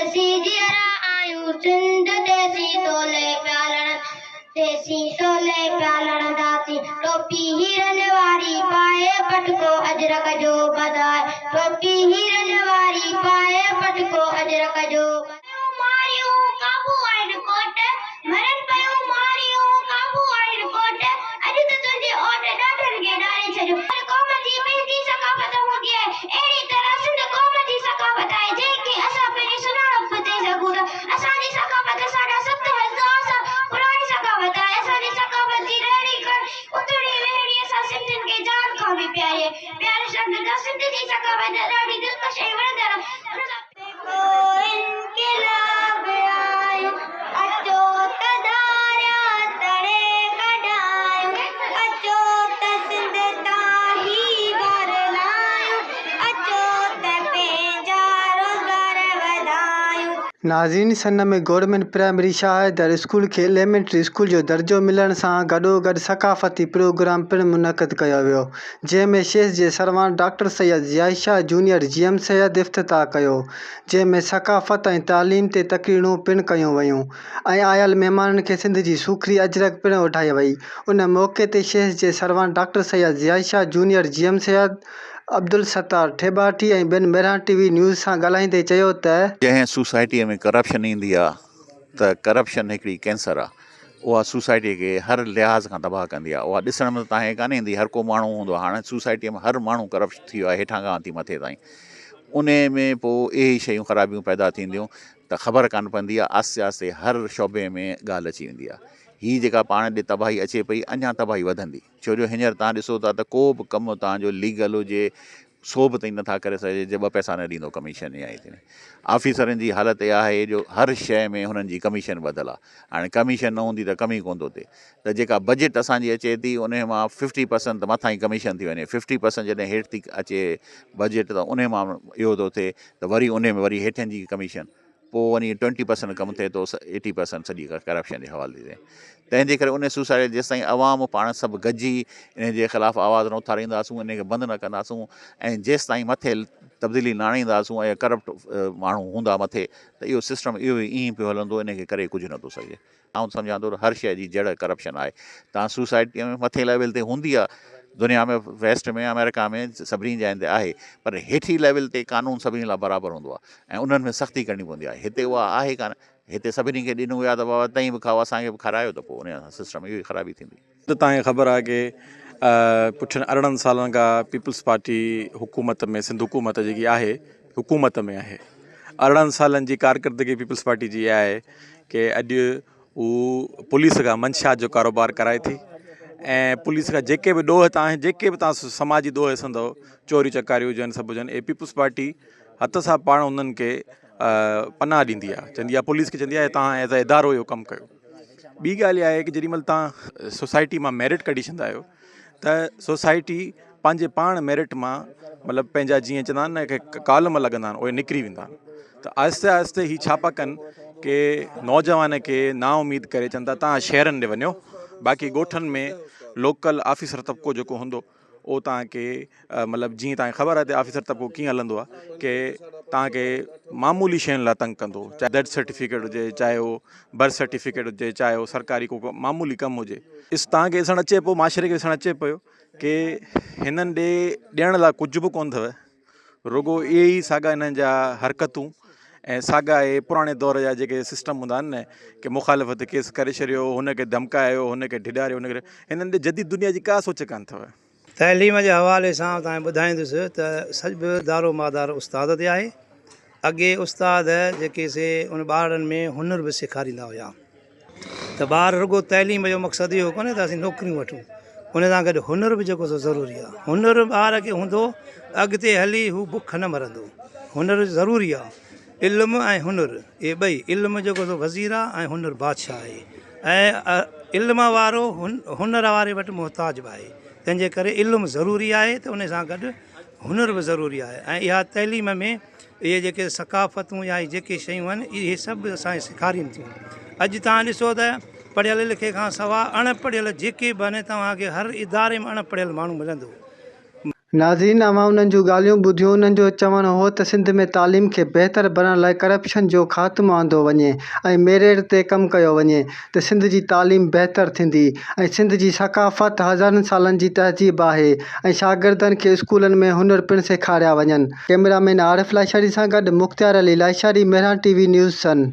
جيسين جيئرا آهيون سنڌ تيسين تولي پيا لڙن تيسين تولي پيا لڙنداسين ٽوپي هيرن واري پائي پٽڪو اجرڪ جو ٻڌائي ٽوپي هيرن واري پائي پٽڪو اجرڪ جو پيون ماريون قابو آهن ڪوٽ مرن پيون ماريون قابو آهن ڪوٽ اڄ ته تنهنجي اوٽ ڏاڍن کي ڏاري ڇڏيو. هر قوم جي پنهنجي ثقافت هوندي آهي. اهڙي طرح سنڌ قوم جي ثقافت آهي، جنهن کي اسان پنهنجي سڃاڻپ به چئي سگهون ٿا. اسان جي ثقافت ساڍا 7000 سال پراڻي ثقافت آهي. اسان جي ثقافت جي رهڻي ڪهڻي، اٿڻي ويهڻي اسان سنڌين کي جان کان به پياري آهي. پياري شاگردا! سنڌ جي ثقافت ڏاڍي دلڪش ۽ وڻندڙ آهي. ان سان. جيڪو انقلاب آيو، اچو ته ڌاريا تڙي ڪڍايون، اچو ته سنڌ تان هي بار لاهيون، اچو ته پنهنجا روزگار وڌايون. ناظرين Sindh ۾ government primary Shah Haider school کي ايليمينٽري اسڪول جو درجو ملڻ سان گڏوگڏ ثقافتي پروگرام پڻ منعقد ڪيو ويو جنهن ۾ شيس جي سرواڻ doctor Syed Zia Shah junior G M Syed افتتاح ڪيو، جنهن ۾ ثقافت ۽ تعليم تي تقريرون پڻ ڪيون ويون ۽ آيل مهمانن کي سنڌ جي سوکڙي اجرڪ پڻ اوڍائي وئي. ان موقعي تي شيس جي سرواڻ doctor Syed Zia Shah junior G M Syed, Abdul Sattar Thebathi ۽ ٻين مهراڻ ٽي وي نيوز سان ڳالهائيندي چيو ته، جنهن سوسائٽيء ۾ ڪرپشن ايندي آ ته ڪرپشن هڪڙي ڪينسر آ اها سوسائٽيء کي هر لحاظ کان تباهه ڪندي آهي. اها ڏسڻ ۾ ته توهان کي ڪانه ايندي، هر ڪو ماڻهو هوندو آهي. هاڻي سوسائٽيء ۾ هر ماڻهو ڪرپٽ ٿي ويو آهي هيٺان کان وٺي مٿي تائين. انهيء ۾ پوء اهي ئي شيون خرابيون پيدا ٿينديون ته خبر ڪانه پوندي آهي. آهستي آهستي هر شعبي ۾ ڳالهه اچي ويندي آهي. هي جيڪا پاڻ ڏي تباهي اچي پئي، اڃا تباهي وڌندي. ڇو جو هينئر توهان ڏسو ٿا ته ڪو به ڪم توهان جو ليگل هجي، سو به تائين نٿا ڪري سگهجي جي ٻه پئسا نه ڏيندو ڪميشن يا ائين آفيسرن جي حالت اها آهي جو هر شيء ۾ هنن جي ڪميشن ٻڌل آهي هاڻي ڪميشن نه هوندي ته ڪم ئي ڪونه ٿو ٿئي ته جيڪا بجيٽ اسان جي اچي ٿي ان مان ففٽي پرسنٽ ته مٿان ئي ڪميشن ٿي وڃي ففٽي پرسنٽ جڏهن هيٺ ٿي اچي بجيٽ ته ان مان اهو ٿو ٿئي ته وري ان ۾ وري هيٺين جي ڪميشن پوء وڃي ٽوئنٽي پرسنٽ ڪم ٿئي ٿو ايٽي پرسنٽ سڄي ڪرپشن جي حوالي ٿي تنهن جي ڪري ان سوسائٽي جيستائين عوام پاڻ سڀ گڏجي ان جي خلاف آواز نه اٿارينداسون ان کي بند نه ڪنداسون ۽ جيستائين مٿي تبديلي نه آڻينداسون ۽ ڪرپٽ ماڻهو هوندا مٿي ته اهو سسٽم اهو ئي ائين پيو هلندو ان کي ڪري ڪجهه نٿو سگهجي آئون سمجهان ٿو ته هر شيء جي جڙ ڪرپشن آهي. تان سوسائٽيء ۾ مٿين ليول تي هوندي آهي، دنيا ۾ ويسٽ ۾ آمريڪا ۾ سڀني جاين تي آهي پر هيٺين ليول تي قانون سڀني لاء برابر هوندو آهي ۽ انهن ۾ سختي ڪرڻي پوندي آهي. هتي اها آهي ڪانه. هتي سڀني کي ڏنو ويو آهي ته بابا تئين به کائو اسان کي به کارايو ته پوء ان سسٽم اهو ئي خرابي ٿيندي. ته توهان کي خبر آهي ڪي پٺين 18 سالن کان پيپلز پارٽي حڪومت ۾ سنڌ حڪومت جيڪي آهي حڪومت ۾ آهي 18 سالن جي ڪارڪردگي پيپلز پارٽي جي اها آهي ڪي اڄ هو پوليس کان منشيات جو ڪاروبار ڪرائي ٿي ۽ پوليس کان جيڪي به ڏوهه تان جيڪي به تان سماجي ڏوهه ڏسندو چوري چڪاري هجن سڀ هجن اهي پيپلز پارٽي هٿ سان پاڻ انهن کي پناهه ڏيندي آهي چوندي آهي پوليس کي چوندي آهي تان ايز اي ادارو اهو ڪم ڪيو ٻي ڳالهه اها آهي ڪه جيڏي مهل توهان سوسائٽي مان ميرٽ ڪڍي ڇڏيندا آهيو ته سوسائٽي پنهنجي پاڻ ميرٽ مان مطلب پنهنجا جيئن چوندا آهن نه ڪه ڪالم لڳندا آهن اهي نڪري ويندا آهن ته آهستي آهستي هي ڇا پيا ڪن ڪه نوجوان کي نا اميد ڪري چون ٿا توهان شهرن ڏي وڃو باقي ڳوٺن ۾ لوڪل آفيسر طبقو جيڪو هوندو اهو توهان کي مطلب جيئن توهان کي خبر آهي ته آفيسر طبقو ڪيئن هلندو آهي ڪي توهان کي معمولي شين لاء تنگ ڪندو چاهي ڊيٿ سرٽيفڪيٽ هجي چاهي اهو برٿ سرٽيفڪيٽ هجي چاهي اهو سرڪاري ڪو معمولي ڪم هجي اس توهان کي ڏسڻ اچي پيو معاشري کي ڏسڻ اچي پيو ڪي هنن ڏي ڏيڻ لاء ڪجهه به ڪونه اٿو رڳو اهي ئي ساڳا انهن جا حرڪتون ۽ ساڳا اهي پراڻي دور جا جيڪي سسٽم هوندا آهن نه ڪي مخالف تي ڪيس ڪري ڇڏيو هن کي ڌمڪايو هن کي ڊيڄاريو هن کي هنن ڏي جديد دنيا جي ڪا سوچ ڪانه اٿو. تعليم جي حوالي سان توهان کي ٻڌائيندس ته سڄ دارو مدار استاد تي آهي. اڳي استاد جيڪي سي ان ٻارڙن ۾ هنر به سيکاريندا هيا. ته ٻار رڳو تعليم جو مقصد اهو ڪونهي ته اسين نوڪريون وٺون ان سان گڏ هنر به جيڪو سو ضروري آهي هنر ٻار کي هوندو اڳتي هلي هو بک نه مرندو هنر ضروري آهي علم ۽ هنر اهي ٻئي علم جيڪو سو وزير آهي ۽ هنر بادشاهه آهي ۽ علم وارو هنر واري وٽ محتاج به آهي تنهن جي ڪري علم ضروري آهي ته ان سان گڏ هنر به ضروري آهي ۽ اها تعليم ۾ اهي جيڪي ثقافتون يا اهي جيڪي شيون آهن اهي سڀ اسان کي سيکارين ٿيون. اڄ توهان ڏسو ته پڙهيل لکي کان سوا اڻ پڙهيل جيڪي به آهن توهان کي هر اداري ۾ اڻ پڙهيل ماڻهو ملندو. ناظرين اوهان انهن جون ڳالهيون ٻڌيون انهن جو چوڻ هو ته سنڌ ۾ تعليم کي بهتر بڻائڻ لاء ڪرپشن جو خاتمو آندو وڃي ۽ ميرٽ تي ڪم ڪيو وڃي ته سنڌ جي تعليم بهتر ٿيندي ۽ سنڌ جي ثقافت هزارن سالن جي تهذيب آهي ۽ شاگردن کي اسڪولن ۾ هنر پڻ سيکاريا وڃن. ڪئميرا مين عارف لاشاري سان گڏ Mukhtiar Ali Lashari Mehran T V news Sindh.